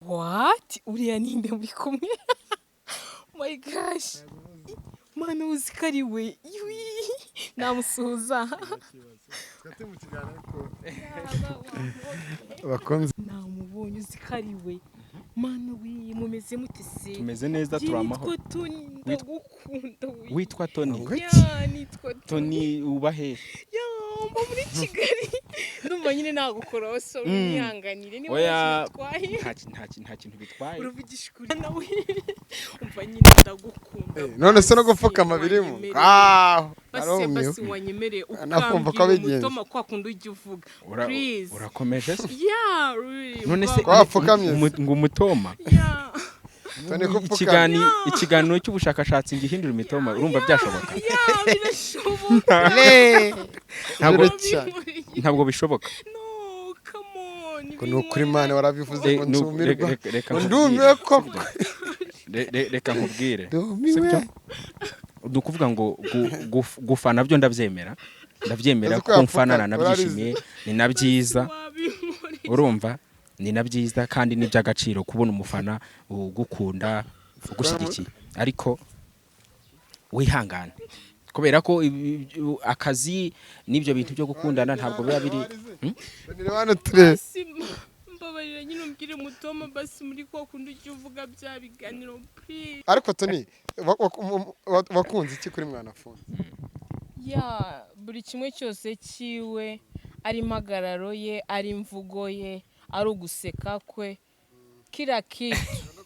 What? Uriya ninde muri kumwe? My gosh. Mana, uzi ko ari we? Yui. Namusuhuza. Bakunze. Namubonye, uzi ko ari we? Mana we, mumeze mute se? Tumeze neza. Njye Turi amahoro. nitwa Tony, ndagukunda we. Witwa Tony? Ngo iki? Yeah, nitwa Tony. Tony, uba hehe? Yeah, mba muri Kigali. Ndumva nyine nagukoraho, sorry, nihanganire niba Oya. nta kintu bitwaye. Nta kintu bitwaye. Uravugisha ukuri nawe? Umva nyine, ndagukunda. None se no gupfukama birimo? Wanyemereye. Ah, Basi. arumiwe. Basi wanyemereye Nakumva ko ukambwira abigenza. umutoma kwa kundi ujya uvuga. Please. Urakomeje se? Yeah, really. None se Ko wapfukamye se? ngo umutoma? Yeah. Tony, ko upfukamye. Ikiganiro cy'ubushakashatsi ngihindura imitoma, urumva byashoboka? Yeah, birashoboka. Ntabwo Cyane. ntabwo bishoboka. No, come on. Ngo ni ukuri Imana warabivuze ngo nzumirwa. Reka Ngo nkubwire, ndumiwe koko. sibyo? Reka nkubwire. Ndumiwe. Sibyo? Ni ukuvuga ngo gufana byo ndabyemera, ndabyemera. Uzi ko Ko mfana yapfukamye, nanabyishimiye, ni na byiza. Wabinkoreye. Urumva, ni na byiza kandi ni iby'agaciro kubona umufana ugukunda, ugushyigikiye, ariko wihangane kubera ko akazi n'ibyo bintu byo gukundana ntabwo biba biri. Tony, reba hano turebe. Basi mbabarira nyine umbwire mutoma, basi muri kwa kundi ujya uvuga bya biganiro, please. Ariko Tony, wakunze iki kuri Mwanafunzi? Yeah, buri kimwe cyose cyiwe, ari impagararo ye, ari imvugo ye, ari uguseka kwe, kila kitu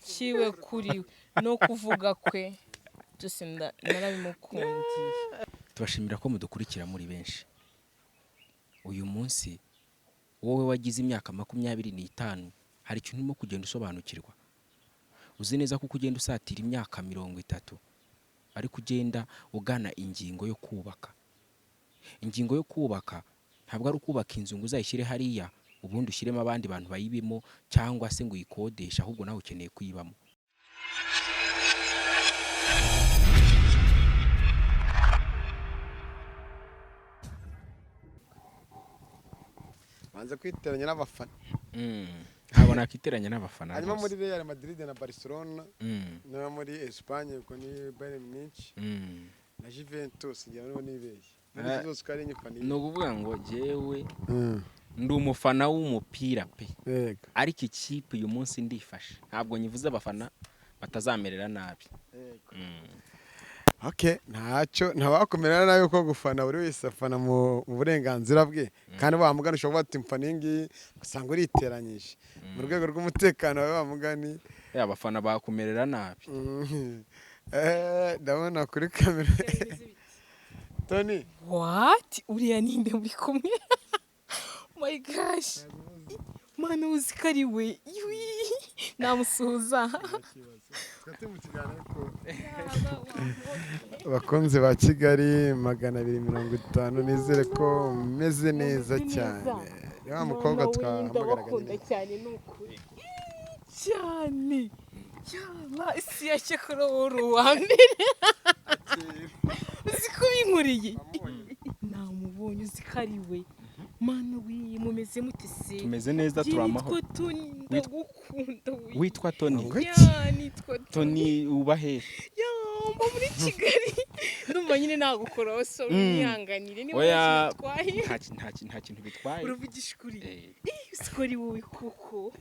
cyiwe kuri we no kuvuga kwe, byose narabimukundiye. Tubashimira ko mudukurikira muri benshi uyu munsi. Wowe wagize imyaka 25, hari ikintu urimo kugenda usobanukirwa. Uzi neza ko uko ugenda usatira imyaka 30, ariko ugenda ugana ingingo yo kubaka. Ingingo yo kubaka ntabwo ari ukubaka inzu ngo uzayishyire hariya, ubundi ushyiremo abandi bantu bayibemo, cyangwa se ngo uyikodeshe, ahubwo nawe ukeneye kuyibamo. Banza kwiteranya n'abafana. Ntabwo nakiteranya n'abafana Hanyuma rwose. muri Real Madrid na Barcelona, no muri Espagne ubwo ni Bayern Munich na Juventus, ngira ngo nibeshye. Muri izo zose uko ari enye ufana Ni iyi. ukuvuga ngo jyewe ndi umufana w'umupira pe. Yego. Ariko ikipe uyu munsi ndifashe, ntabwo nyivuze abafana batazamerera nabi. Okay, ntacyo ntabakomerana nabi ko gufana buri wese afana mu burenganzira bwe, kandi wa mugani ushobora kuba ati mfana iyi ngiyi, usanga uriteranyije mu rwego rw'umutekano wawe wa mugani. Abafana bakumerera nabi. Ndabona kuri kamera Tony. What? Uriya ninde muri kumwe? My gosh. Mana, uzi ko ari we? Yui. Namusuhuza. Abakunzi ba Kigali 250, nizere ko mumeze neza cyane. Ni wa mukobwa twahamagaraga Ndabakunda nyine. cyane, ni ukuri. Cyane. Yaba isi ya cyakora wowe uwa mbere. Uzi ko ubinkoreye? Namubonye, uzi ko ari we? Mana we, mumeze mute se? Tumeze neza. Njye Turi amahoro. nitwa Tony, ndagukunda we. Witwa Tony? Ngo iki? Yeah, nitwa Tony. Tony, uba hehe? Yeah, mba muri Kigali. Ndumva nyine nagukoraho, sorry, nihanganire niba Oya. nta kintu bitwaye. Nta kintu bitwaye. Uravugisha ukuri? Uzi ko ari wowe koko?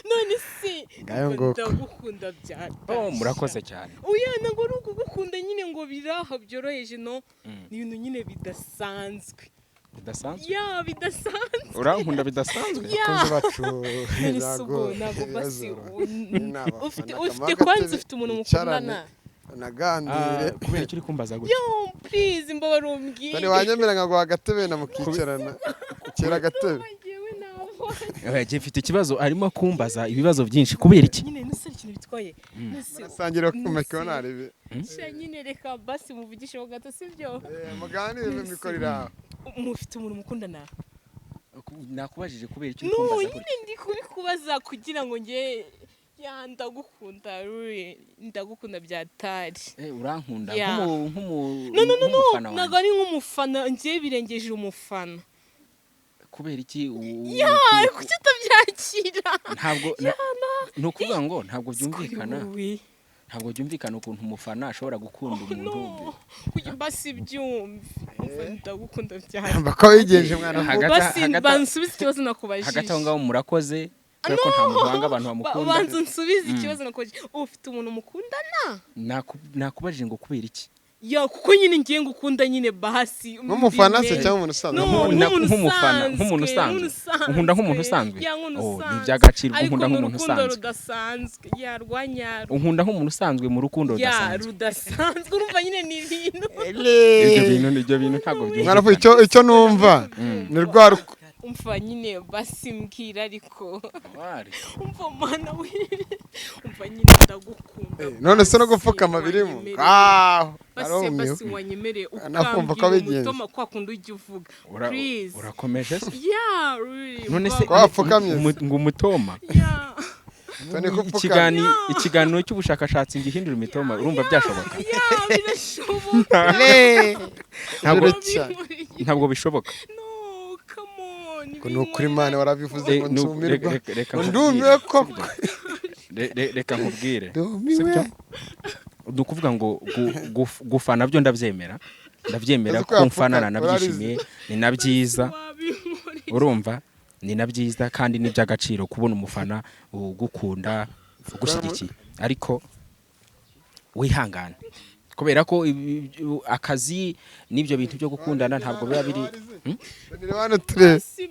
None se Ngayo ndumva nguko. ndagukunda bya Oh, murakoze cyane. Oya, ntabwo ari ukugukunda nyine ngo biraha byoroheje, no. Ni ibintu nyine bidasanzwe. Bidasanzwe? Yeah, bidasanzwe. Urankunda bidasanzwe? Yeah. Abakunzi bacu None se ubwo ntabwo ntabwo basi ibibazo ni abafana. ufite Akamuha ufite kwanza agatebe, ufite umuntu yicarane, mukundana? Naganire. Ah, kubera icyo uri kumbaza gutya? Yo, please, mbabara umbwire. Tony, wanyemera nkaguha agatebe na mukicarana kera agatebe? Njyewe nabonye. Njye mfite ikibazo, arimo kumbaza ibibazo byinshi kubera iki? Nyine nuse ikintu bitwaye. Nuse Sangira ku mikoro narebe. sha nyine, reka basi muvugisheho gato, sibyo? Muganire, mikoro iri aho. Mufite umuntu mukundana? Nakubajije kubera icyo uri No, kumbaza gutya. nyine ndi kubikubaza kugira ngo nge ya ndagukunda Ruri, ndagukunda bya tari. Urankunda Yeah. nk'umu No, no, no, no, nk'umufana ntabwo wanjye. ari nk'umufana, ngiye birengeje umufana. Kubera iki Yeah, kuki utabyakira? kubyakira. Ntabwo ni ukuvuga ngo ntabwo byumvikana. Wowe. Ntabwo byumvikana ukuntu umufana ashobora gukunda umuntu. No, kugira basi byumve. Umva, ndagukunda byane. Bako wigenje mwana. Basi bansubize ikibazo nakubajije. Hagati aho ngaho murakoze, kubera ko nta muntu wanga abantu bamukunda. Banza unsubize ikibazo nakubajije. Ufite umuntu mukundana? Nakubajije ngo kubera iki? Ya, kuko nyine ngiye ngukunda nyine, basi. Nk'umufana se cyangwa umuntu usanzwe? No, Nk'umuntu- nk'umuntu Nk'umufana, usanzwe, nk'umuntu usanzwe. nk'umuntu. Unkunda nk'umuntu usanzwe? Ya, nk'umuntu Oh, ni usanzwe. iby'agaciro. Ariko Unkunda ni nk'umuntu urukundo usanzwe. Rudasanzwe, ya, rwa nyarwo. Unkunda nk'umuntu usanzwe mu rukundo Ya. rudasanzwe. Rudasanzwe, urumva nyine ni ibintu. Ibyo bintu ntabwo Mwana, byumvikana. icyo numva ni rwa Umva nyine, basi mbwira ariko. Wari. Umva mana we, umva nyine, ndagukunda. None se no Basi gupfukama birimo? wanyemereye. Ah, Basi arumiwe. basi wanyemereye Nakumva ko ukambwira abigenza. umutoma kwa kundi ujya uvuga. Please. Urakomeje se? Yeah, really. None se Ko wapfukamye se? Ngo umutoma? Yeah. Toni ko upfukamye. Ikiganiro cy'ubushakashatsi ngihindura imitoma, urumva byashoboka? Yeah, birashoboka. Ntabwo Rero cyane. ntabwo bishoboka. No, come on. Ngo ni ukuri Imana warabivuze ngo nzumirwa. Reka Ngo nkubwire, ndumiwe koko. sibyo? Reka nkubwire. Ndumiwe. Sibyo? Ni ukuvuga ngo gufana byo ndabyemera, ndabyemera. Uzi ko Ko mfana yapfuka, nanabyishimiye, ni na byiza. Wabinkoreye. Urumva, ni na byiza kandi ni iby'agaciro kubona umufana ugukunda, ugushyigikiye, ariko wihangane kubera ko akazi n'ibyo bintu byo gukundana ntabwo biba biri. Reba hano turebe. Basi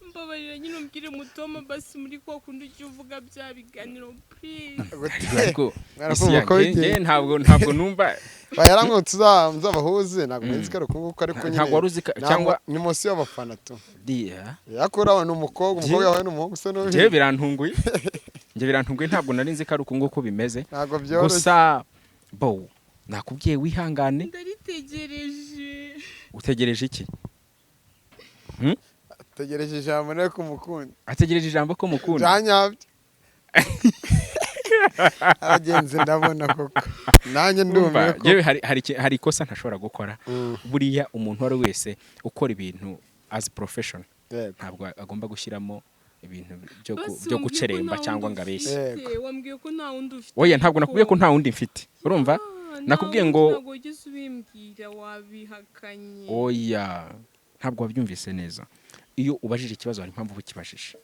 mbabarira nyine umbwire mutoma basi muri kwa kundi ujya uvuga bya biganiro, please. Ariko Mwarakumva isi ko yanjye, bigenze. njye ntabwo numva. Bayaramwe tuzabahuze, ntabwo nzi ko ari uku nguku, ariko nyine Ntabwo wari uzi cyangwa ni munsi y'abafana tu. Dia. Yakuraho ni umukobwa, umukobwa yawe ni umuhungu se n'uyu. Njyewe birantunguye, njye birantunguye, ntabwo nari nzi ko ari uku nguku bimeze. Ntabwo byoroshye. Gusa bo nakubwiye wihangane. Ndaritegereje. Utegereje iki? Tegereje ijambo nawe kumukunda. Ategereje ijambo ko mukunda. Byanyabyo aragenze, ndabona koko nanjye ndumiwe Urumva, ko njyewe hari ikosa ntashobora gukora. Buriya umuntu uwo ari we wese ukora ibintu as profession ntabwo agomba gushyiramo ibintu Basi byo wambwiye ko guceremba nta cyangwa wundi ngo abeshye. ufite. Yego. Wambwiye ko nta wundi ufite. Oya, ntabwo nakubwiye ko nta wundi mfite, urumva? Ah, nta Nakubwiye wundi. ngo Ntabwo wigeze ubimbwira, wabihakanye. Oya, ntabwo wabyumvise neza. Iyo ubajije ikibazo hari impamvu uba ukibajije.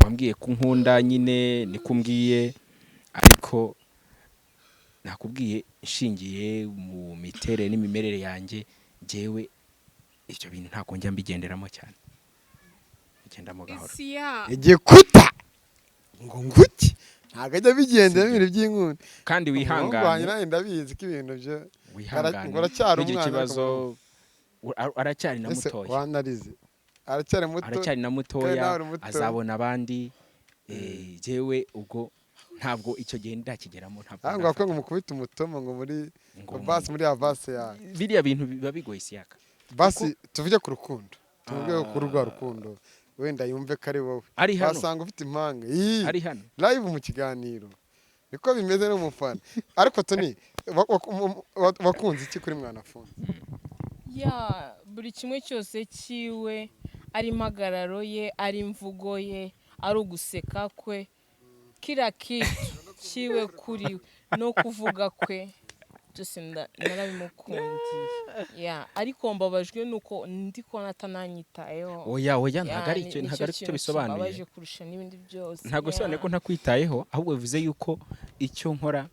Wambwiye ko nkunda nyine, niko umbwiye, ariko nakubwiye nshingiye mu miterere n'imimerere yanjye, njyewe ibyo bintu ntabwo njya mbigenderamo cyane, bigendamo gahoro. Isi ya Igikuta ngo nguki, ntabwo ajya bigendera ibintu by'inkunda. Kandi Umuhungu wanjye wihangane. nanjye ndabizi ko ibintu byo Wihangane. Ngo aracyari Ntugire umwana, ikibazo, aracyari na Ese mutoya. Wanarize, aracyari muto. Aracyari na Kandi mutoya. nawe uri muto. Azabona abandi. Jyewe ubwo ntabwo icyo gihe ndakigeramo, ntabwo Ntabwo ndafata. wakwe ngo mukubite umutoma ngo muri Ngo basi muri ya vase yawe. Biriya bintu biba bigoye, isiyaka. Basi tuvuge ku rukundo, tuvuge kuri rwa rukundo, wenda yumve ko ari wowe. Ari hano. Wasanga ufite impanga. Ii, Ari hano. Live mu kiganiro niko bimeze n'umufana. Ariko Tony, wakunze iki kuri Mwanafunzi? Ya, buri kimwe cyose cyiwe, ari impagararo ye, ari imvugo ye, ari uguseka kwe, kila kitu cyiwe kuri we no kuvuga kwe, byose narabimukundiye. Ya, ariko mbabajwe nuko ndi kubona atananyitayeho. Oya, oya, Ya, ntabwo ari icyo, nicyo ntabwo ari cyo kintu bisobanuye. kimbabaje kurusha n'ibindi byose. Ntabwo Ya. bisobanuye ko ntakwitayeho, ahubwo bivuze yuko icyo nkora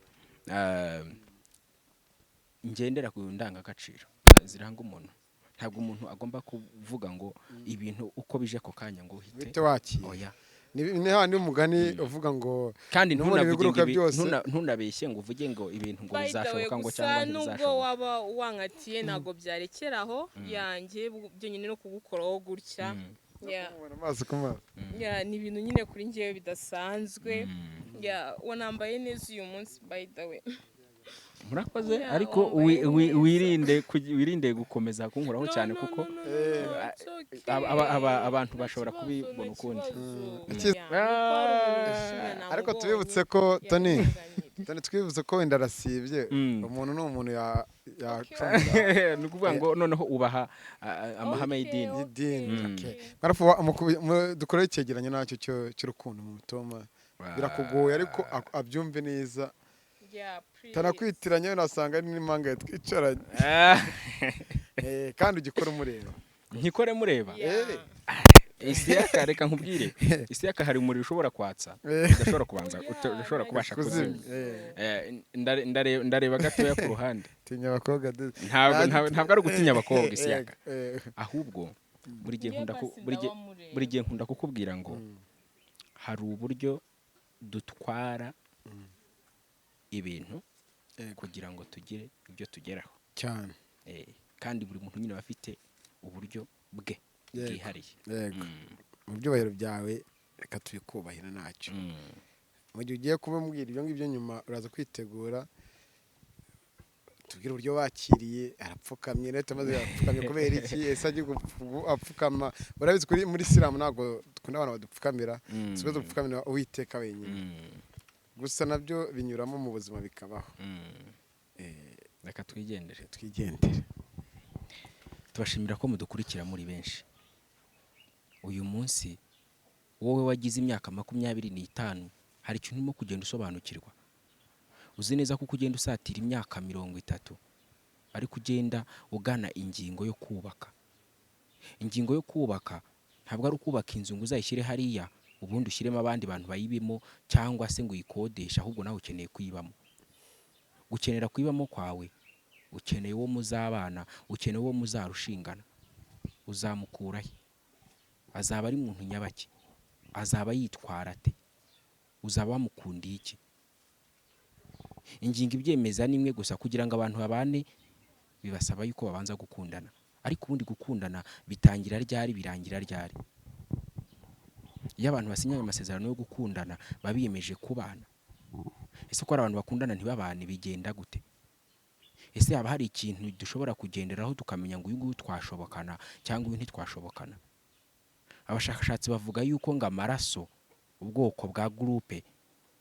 ngendera ku ndangagaciro ziranga umuntu. Ntabwo umuntu agomba kuvuga ngo ibintu uko bije ako kanya ngo uhite Uhite wakira. Oya. Ni handi umugani uvuga ngo Kandi n'ubundi ntunavuge ngo ibiguruka byose. ntunabeshye ngo uvuge ngo ibintu ngo By the way, bizashoboka ngo gusa cyangwa nubwo ntibizashoboka. waba wankatiye ntabwo byarekeraho yanjye byonyine no kugukoraho gutya. Ya. Kumubona amaso ku maso. Ya, ni ibintu nyine kuri njyewe bidasanzwe. Ya, wanambaye neza uyu munsi, by the way. Murakoze. Ya, Ariko wambaye neza. wirinde gukomeza kunkoraho No, cyane no, kuko no, no, no, no, it's okay. abantu Nta bashobora kibazo, kubibona nta ukundi. kibazo. Ikiza- Ya, nuko hari umuntu wishimye Ariko namubonye. tubibutse ko Ya, Tony tuganire. Tony, twibutse ko wenda arasibye. Umuntu ni umuntu. Yacumura. Ni ukuvuga ngo noneho ubaha amahame y'idini. Y'idini. Mm. Okay. Mwarafu dukore icyegeranyo nacyo cy'urukundo mu mutoma. Birakugoye, ariko abyumve neza. Yeah, please. Tanakwitiranya, nasanga ari n'impanga twicaranye. Kandi ugikora umureba. Nkikore mureba? Yeah. Isiyaka, reka nkubwire, isiyaka, hari umuriro ushobora kwatsa udashobora kubanza udashobora kubasha kuzimya. kuzimya. Ndareba gatoya ku ruhande. Tinya abakobwa Ntabwo ari ugutinya abakobwa, isiyaka. Ahubwo buri gihe Njye nkunda basi ndabamureba. buri gihe nkunda kukubwira ngo hari uburyo dutwara ibintu kugira ngo tugire ibyo tugeraho. Cyane. Kandi buri muntu nyine aba afite uburyo bwe bwihariye. Yego, mu byubahiro byawe reka tubikubahira ntacyo. Mu gihe ugiye kubimubwira ibyo ngibyo, nyuma uraza kwitegura tubwire uburyo wakiriye. Arapfukamye rero, tumaze yapfukamye kubera iki? Ese agiye apfukama? Urabizi kuri muri Isilamu ntabwo dukunda abantu badupfukamira. Siko dupfukamira Uwiteka wenyine. Gusa nabyo binyuramo mu buzima, bikabaho. Reka twigendere. Twigendere. Tubashimira ko mudukurikira muri benshi. Uyu munsi, wowe wagize imyaka 25, hari ikintu urimo kugenda usobanukirwa. Uzi neza ko uko ugenda usatira imyaka 30, ariko ugenda ugana ingingo yo kubaka. Ingingo yo kubaka ntabwo ari ukubaka inzu ngo uzayishyire hariya, ubundi ushyiremo abandi bantu bayibemo, cyangwa se ngo uyikodeshe. Ahubwo nawe ukeneye kuyibamo. Gukenera kuyibamo kwawe, ukeneye uwo muzabana, ukeneye uwo muzarushingana. Uzamukura he? Azaba ari muntu nyabaki? Azaba yitwara ate? Uzaba wamukundiye iki? Ingingo ibyemeza ni imwe gusa: kugira ngo abantu babane bibasaba yuko babanza gukundana. Ariko ubundi gukundana bitangira ryari, birangira ryari? Iyo abantu basinyanye amasezerano yo gukundana, baba biyemeje kubana. Ese ko hari abantu bakundana ntibabane, bigenda gute? Ese haba hari ikintu dushobora kugenderaho tukamenya ngo uyu nguyu twashobokana cyangwa uyu ntitwashobokana? Abashakashatsi bavuga yuko ngo amaraso, ubwoko bwa groupe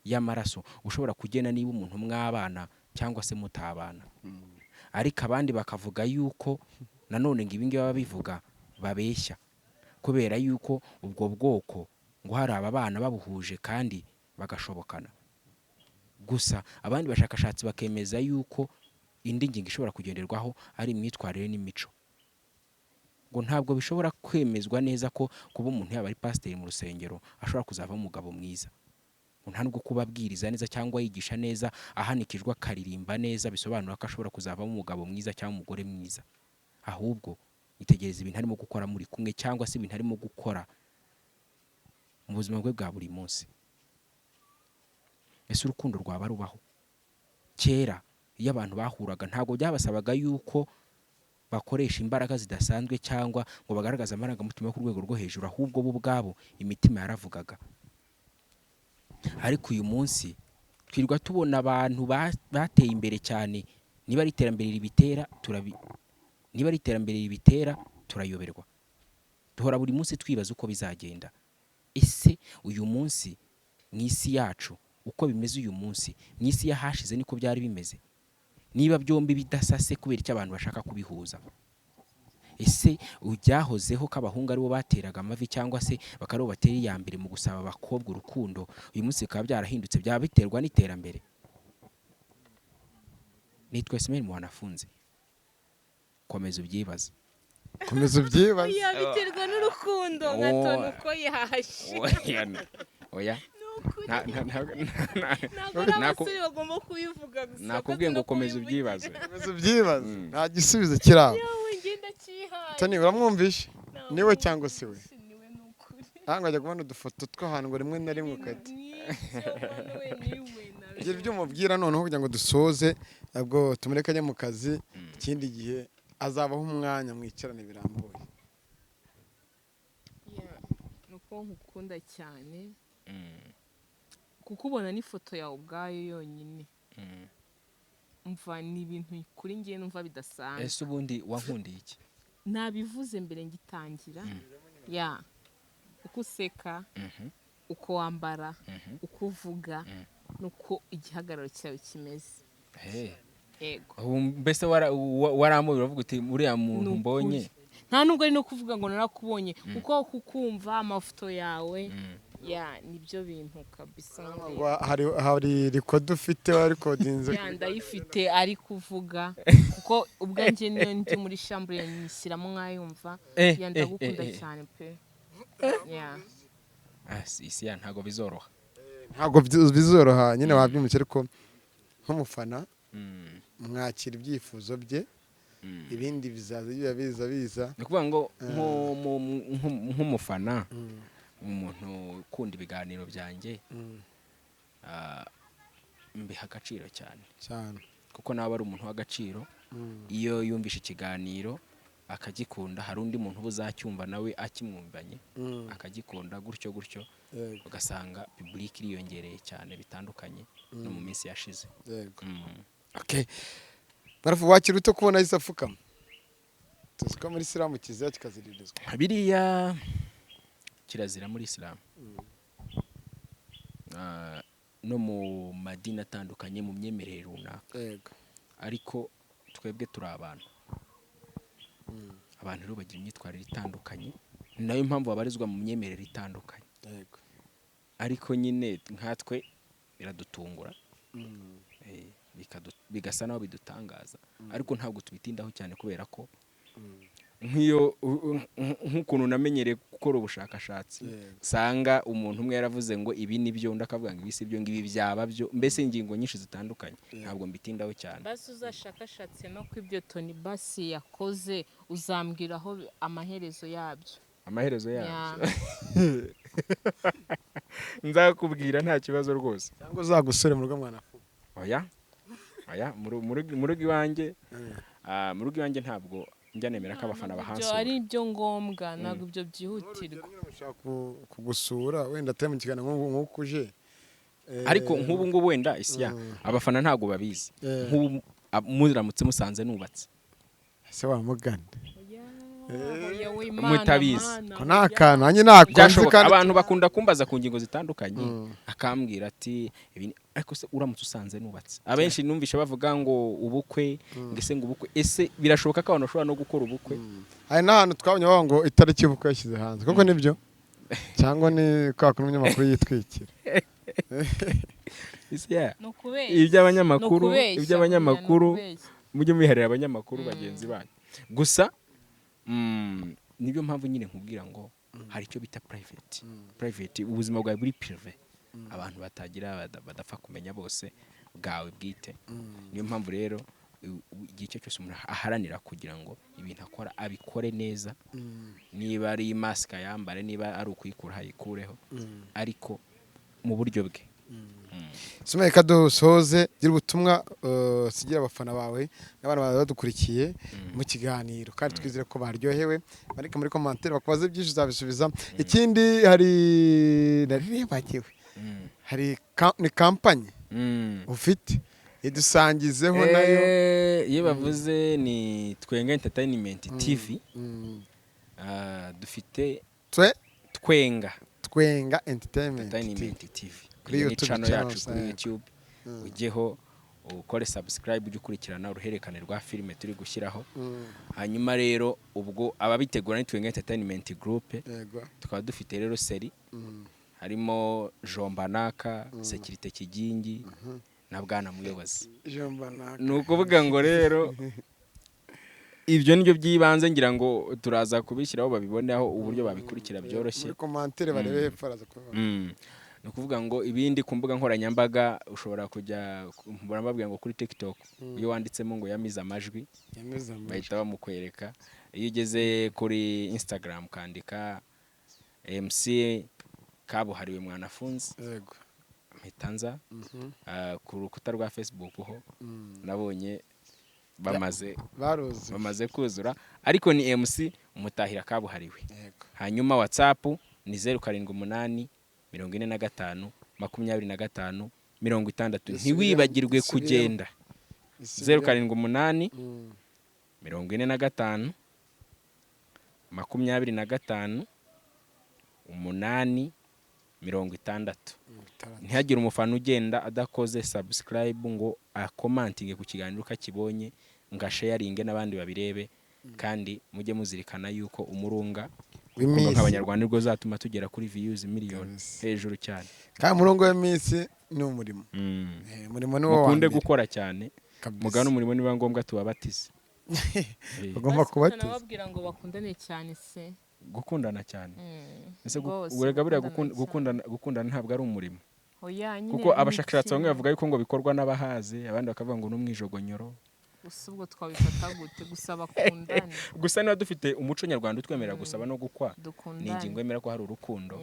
y'amaraso, ushobora kugena niba umuntu mwabana cyangwa se mutabana. Ariko abandi bakavuga yuko nanone ngo ibingibi baba bivuga babeshya, kubera yuko ubwo bwoko ngo hari ababana babuhuje kandi bagashobokana. Gusa abandi bashakashatsi bakemeza yuko indi ngingo ishobora kugenderwaho ari imyitwarire n'imico. Ngo ntabwo bishobora kwemezwa neza ko kuba umuntu yaba ari pasiteri mu rusengero ashobora kuzavamo umugabo mwiza. Ngo nta nubwo kuba abwiriza neza cyangwa yigisha neza, ahanikijwe akaririmba neza, bisobanura ko ashobora kuzavamo umugabo mwiza cyangwa umugore mwiza. Ahubwo itegereza ibintu arimo gukora muri kumwe, cyangwa se ibintu arimo gukora mu buzima bwe bwa buri munsi. Ese urukundo rwaba rubaho? Kera iyo abantu bahuraga, ntabwo byabasabaga yuko bakoresha imbaraga zidasanzwe cyangwa ngo bagaragaze amarangamutima yo ku rwego rwo hejuru, ahubwo bo ubwabo imitima yaravugaga. Ariko uyu munsi twirirwa tubona abantu bateye imbere cyane. Niba ari iterambere ribitera, turayoberwa. Duhora buri munsi twibaza uko bizagenda. Ese uyu munsi mu isi yacu, uko bimeze uyu munsi, mu isi y'ahashize niko byari bimeze? Niba byombi bidasase, kubera icyo abantu bashaka kubihuza? Ese byahozeho ko abahungu aribo bateraga amavi, cyangwa se bakaba aribo batera iya mbere mu gusaba abakobwa urukundo, uyu munsi bikaba byarahindutse? Byaba biterwa n'iterambere? Nitwa Ismail Mwanafunzi. Komeza ubyibaze. Komeza ubyibaze. Oya, biterwa n'urukundo nka Toni uko yahashe. Oya, oya. Ni ukuri. Ntabwo ari abasore bagomba kubivuga gusa. Nakubwiye ngo komeza ubyibaze. Komeza ubyibaze. Nta gisubizo kiri aho. Yewe, ngenda cyihaye. Toni, uramwumvishe? Niwe cyangwa si we? Niwe, ni ukuri. Ntabwo ajya kubona udufoto tw'ahantu ngo rimwe na rimwe ukahita Niwe, niwe. Gira ibyo umubwira noneho kugira ngo dusoze, ubwo tumureke ajye mu kazi. Ikindi gihe azabaho umwanya mwicarane birambuye. Ni uko nkukunda cyane, kukubona n'ifoto yawe ubwayo yonyine, mva ni ibintu kuri njye numva bidasanzwe. Ese ubundi wankundiye iki? Nabivuze mbere ngitangira, ya uko useka, uko wambara, uko uvuga, n'uko igihagararo cyawe kimeze. Hey. Yego. Ubu mbese waramubira uravuga uti uriya muntu Ni ukuri. mbonye. Nta nubwo ari no kuvuga ngo narakubonye, kuko kukumva amafoto yawe ya nibyo bintu kabisa. Ngo hari record ufite warikodinze? Ya, ndayifite, ari kuvuga, kuko ubwanjye niyo ndi muri chambre nyishyiramo nkayumva. Ya, ndagukunda cyane pe, ya. Ah, si ya, ntabwo bizoroha. Ntabwo bizoroha nyine, wabyumvise, ariko nk'umufana mwakira ibyifuzo bye, ibindi bizaza biba biza biza. Ni ukuvuga ngo nk'umufana, umuntu ukunda ibiganiro byanjye, mbiha agaciro cyane. Cyane. Kuko nawe ari umuntu w'agaciro. Iyo yumvishe ikiganiro akagikunda, hari undi muntu uba uzacyumva nawe akimwumvanye akagikunda, gutyo gutyo, ugasanga public iriyongereye cyane bitandukanye no mu minsi yashize. Okay, barafu wakira ute kubona ahise apfukama? Tuzi ko muri isilamu kizira kikaziririzwa. Biriya kirazira muri isilamu, no mu madini atandukanye, mu myemerere runaka. Ariko twebwe turi abantu, abantu rero bagira imyitwarire itandukanye, ni nayo mpamvu babarizwa mu myemerere itandukanye. Ariko nyine nkatwe biradutungura, bigasa naho bidutangaza, ariko ntabwo tubitindaho cyane, kubera ko nk'iyo nk'ukuntu namenyereye gukora ubushakashatsi, nsanga umuntu umwe yaravuze ngo ibi ni byo, undi akavuga ngo ibi si byo, ngo ibi byaba byo, mbese ingingo nyinshi zitandukanye, ntabwo mbitindaho cyane. Basi uzashakashatse no ku ibyo Tony Basi yakoze, uzambwira aho amaherezo yabyo. Amaherezo Ya. yabyo nzakubwira, nta kibazo rwose. Cyangwa uzagusure mu rugo, mwana. Oya oya, mu rugo iwanjye, mu rugo iwanjye ntabwo njya nemera ko abafana Ntabwo ibyo bahansura. ari ibyo ngombwa, ntabwo ibyo byihutirwa. Ushaka kugusura wenda atari mu kiganiro nk'uku uje. Ariko nk'ubu ngubu wenda isiya abafana ntabwo babizi. Nk'ubu muramutse musanze nubatse, Ese wamugana? Oya, we, Mana, Mutabizi. Mana, Ko nta oya. kantu nanjye nakonze. Byashoboka. Kandi Abantu bakunda kumbaza ku ngingo zitandukanye, akambwira ati ibi ariko se uramutse usanze nubatse, abenshi numvishe bavuga ngo ubukwe, ngo ese ngo ubukwe, ese birashoboka ko abantu bashobora no gukora ubukwe? Hari n'ahantu twabonye bavuga ngo itariki y'ubukwe yashyize hanze, koko nibyo cyangwa ni kwa kundi umunyamakuru yitwikira? Ese ya Ni ukubeshya. iby'abanyamakuru, Ni ukubeshya, iby'abanyamakuru, ni ukubeshya. mujye mubiharira abanyamakuru bagenzi banyu gusa. Nibyo mpamvu nyine nkubwira ngo hari icyo bita private, ubuzima bwawe buri privé, abantu batagira badapfa kumenya bose, bwawe bwite. Niyo mpamvu rero igihe icyo cyose umuntu aharanira kugira ngo ibintu akora abikore neza, niba ari masike ayambare, niba ari ukuyikuraho ayikureho, ariko mu buryo bwe. Sima, reka dusoze. Gira ubutumwa sigira abafana bawe n'abana bawe badukurikiye mu kiganiro, kandi twizere ko baryohewe. Bandike muri commentaire bakubaze byinshi, uzabisubiza. Ikindi, hari naribagiwe, hari ni company ufite, idusangizeho nayo. Iyo bavuze ni Twenga Entertainment TV. Dufite Twe Twenga Twenga Entertainment TV. Entertainment TV. Kuri Iyo ni YouTube channel channel, yacu kuri YouTube, ujyeho ukore subscribe, ujye ukurikirana uruhererekane rwa filime turi gushyiraho. Hanyuma rero ubwo ababitegura ni Twenga Entertainment Group. Tukaba dufite rero série, harimo Jombanaka, Sekirite Kigingi na Bwana Muyobozi. Jombanaka. Ni ukuvuga ngo rero ibyo nibyo by'ibanze, ngira ngo turaza kubishyiraho babiboneho uburyo babikurikira byoroshye. Muri commentaire barebe hepfo, araza kubibona. Ni ukuvuga ngo ibindi ku mbuga nkoranyambaga ushobora kujya, mbabwira ngo kuri TikTok iyo wanditsemo ngo yamize amajwi, Yamize amajwi. bahita bamukwereka. Iyo ugeze kuri Instagram ukandika MC kabuhariwe mwanafunzi, mpita nza. Ku rukuta rwa Facebook ho nabonye bamaze Baruzi. bamaze kuzura, ariko ni MC Umutahira kabuhariwe. Hanyuma WhatsApp ni 078 45 25 60. Isubiremo, Ntiwibagirwe isubiremo. kugenda. Isubiremo. 078 45 25 8. 60. Ntihagire umufana ugenda adakoze subscribe ngo acommentinge ku kiganiro uko akibonye, ngo asharinge n'abandi babirebe. Kandi mujye muzirikana yuko umurunga urukundo W'iminsi. nk'Abanyarwanda nibwo uzatuma tugera kuri views miliyoni hejuru cyane. Kandi umurongo w'iminsi ni umurimo. Umurimo ni wo wa Mukunde mbere. gukora cyane. Kabisa. Mugane umurimo, niba ngombwa tubabatize. Bagomba kubatiza. Nababwira ngo bakundane cyane se. Gukundana cyane. Ese Rwose, urega buriya gukundana cyane. gukundana ntabwo ari umurimo? Oya, nyine Kuko ni abashakashatsi bamwe kimwe. bavuga yuko ngo bikorwa n'abahaze, abandi bakavuga ngo n'umwijogonyoro. Gusa ubwo twabifata gute? Gusa bakundane. Gusa niba dufite umuco nyarwanda utwemerera gusaba no gukwa, ni Dukundane. ingingo yemera ko hari urukundo.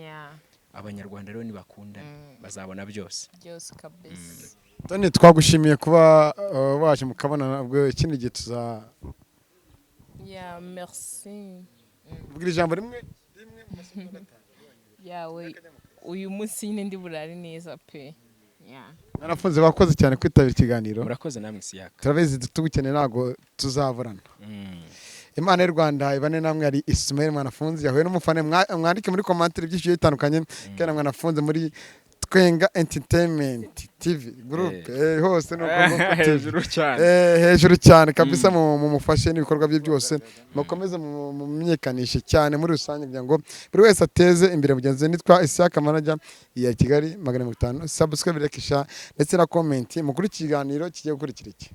Abanyarwanda rero nibakundane bazabona byose. Byose kabisa. Tony, twagushimiye kuba waje mukabona. Ubwo ikindi gihe tuza Ya, merci. Ubwira ijambo rimwe rimwe mu masegonda 5. Yawe uyu munsi nyine ndi burare neza pe, ya. Mwanafunzi, bakoze cyane kwitabira ikiganiro. Murakoze namwe, Isiyaka. Turabizi, tugukeneye, ntabwo tuzaburana. Imana y'u Rwanda ibane namwe. Ari Ismail Mwanafunzi yahuye n'umufana. Mwandike muri commentaire byinshi bigiye bitandukanye. Kandi na Mwanafunzi muri Twenga Entertainment TV Group, hose ni uko nguko TV. Hejuru cyane. Hejuru cyane kabisa. Mumufashe n'ibikorwa bye byose, mukomeze mumenyekanishe cyane muri rusange kugira ngo buri wese ateze imbere mugenzi we. Nitwa Isaka Manager ya Kigali 500. Subscribe, like, share ndetse na comment mukuri ikiganiro kigiye gukurikira iki.